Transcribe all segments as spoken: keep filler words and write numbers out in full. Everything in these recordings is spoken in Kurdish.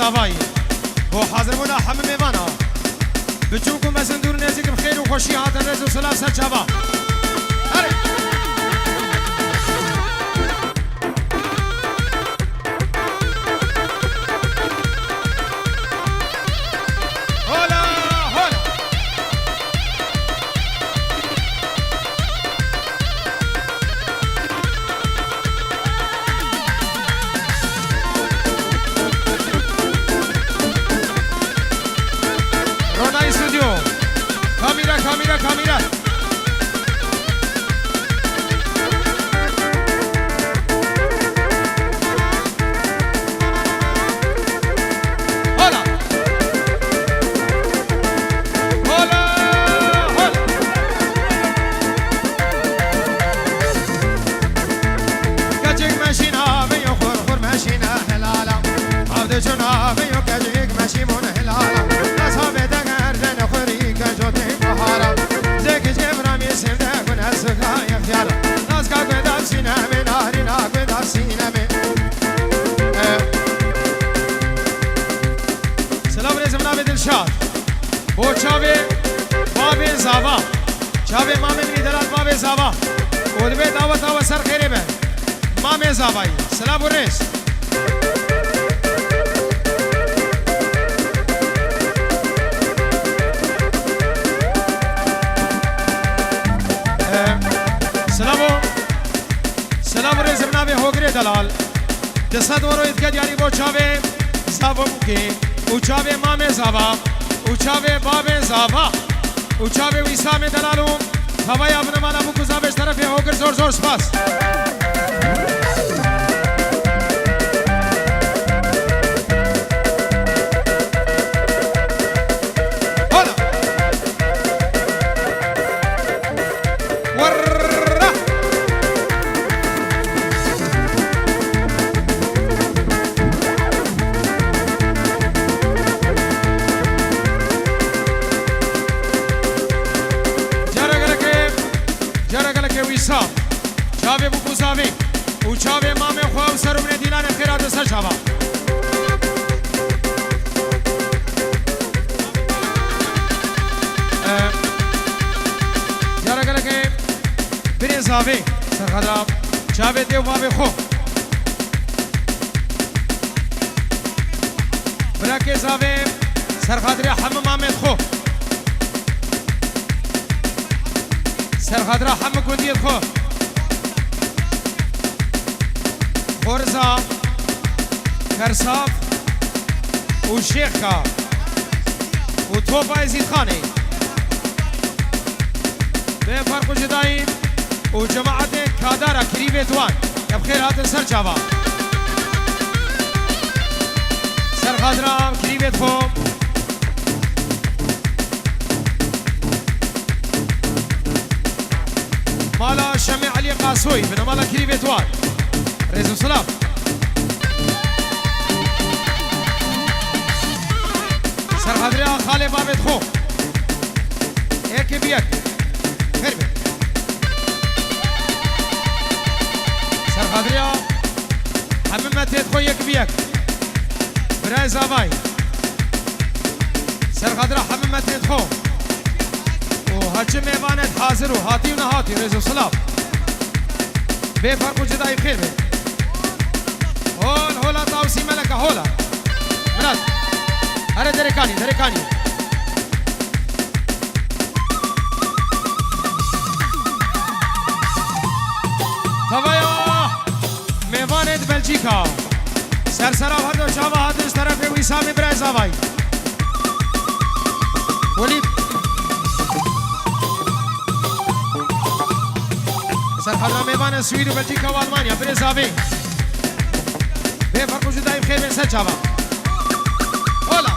Zavayî. Bo hazirbûna hemî mêvana. Biçûk û mezin, dûr û nêzîk, bi xêr û xweşî hatin, rêz û silav ser çava. Herê. Hola, hola. Ronay Studio. Kamîra, kamîra, kamîra. Hola. Hola, hola. Keçik meşîna, bêyo xur xur meşîna helala. Avde çuna, bêyo keçik meşîmon helala. Nasa bede gerden xuri keco tê bahara. Zekic Evramî sevde gune sıka ihtiyar. Nazka gwe dav sîneme, narîna gwe dav sîneme. Eh. Silav rêzim navê Dilşad. Bo çavê bavê Zava. Çavê mamê min î delal bavê Zava. Û divê daweta we ser xêrê be. Mamê Zavayî. Silav û rêz. Ee, silav û, silav û rêzim navê Hogirê Delal. Di sed euro yê dike diyarî bo çavê Zavokê û çavê mamê Zava û çavê bavê Zava û çavê Wîsamê Delal û tavaya binimala bûk û zavê ji terefê Hogir zor zor spas. Hola! Werra! Cara gelekê, cara gelekê Wîsa. Çavê bûk û zavê û çavê mamê xwe û ser û binê dîlanê xêr hatin ser çava. Ee, cara gelekê binê zavê, serxedra çavê dê û bavê xwe. Birakê zavê, serxadiriya hemû mamê xwe. Serxadira hemû gundiyê xwe. Xorza, Kersav û Şêxka û Topa Êzîdxanê. Bê ferq û cudayî û cemaetê Kadara Kirîvê Duwan. Em xêr hatin ser çava. Serxadira Kirîvê Duwan. Mala Şemê Elî Qasoyî, bine mala Kirîvê Duwan. Rêz û silav. Serxadiriya xalê bavê xwe. Yekê bi yek. Xêr be. Serxadiriya hemî metê xwe yek bi yek. Birayê Zavayî. Serxadira hemî metê xwe. Û heçi mêvanet hazir û hatî û nehatî, rêz û silav. Bê ferq û cudayî xêr be. Hol, hola Tawsî Meleka, hola. Mirat. Here derekanî, derekanî. Tavaya mêvanê di Belçîka. Sersera her do çava hatin ji terefê Wîsamê Birayê Zavayî. Welîd. Serxadra mêvanê Swîd û Belçîka û Almanya, Birê Zavê. Bê ferq û cudayî bi xêr bên ser çava. Hola.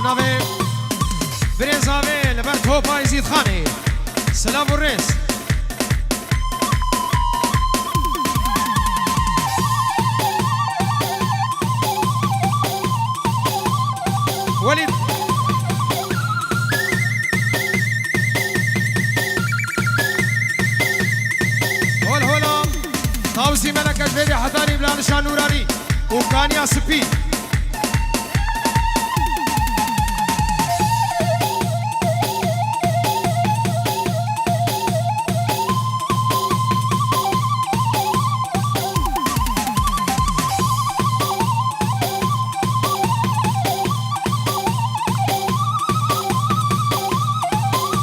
Navê birêza wê li ber topa Êzîdxanê. Silav û rêz. Welîd. Hol hola. Tawzî Meleke ji vê dê hetanî bila nişan nûranî û kaniya spî.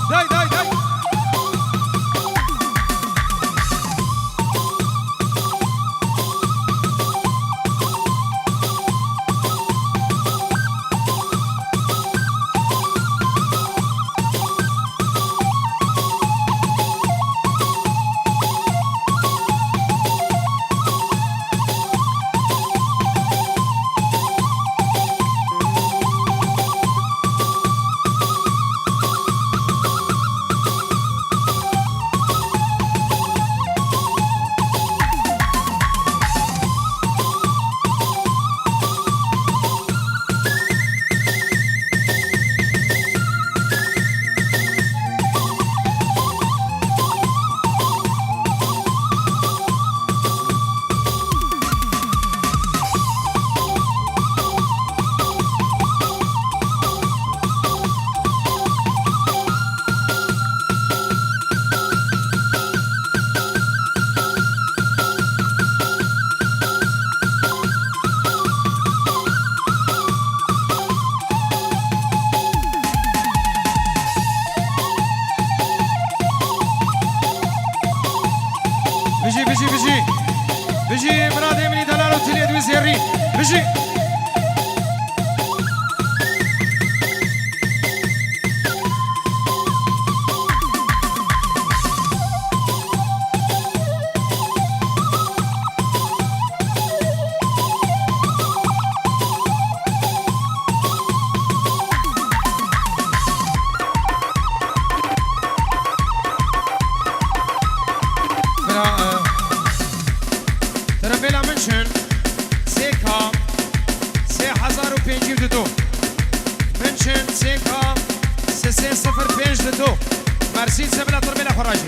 Day, day, day. Bijî, bijî, bijî. Bijî miradê min î delal û tilê dû zêrî. Bijî. Bira, e, Trembêla München, sê K, sê hezar û pêncî û du. München, sê K, sê sê sifir pênc du. Mersî, se bila trembêla xwe rajî.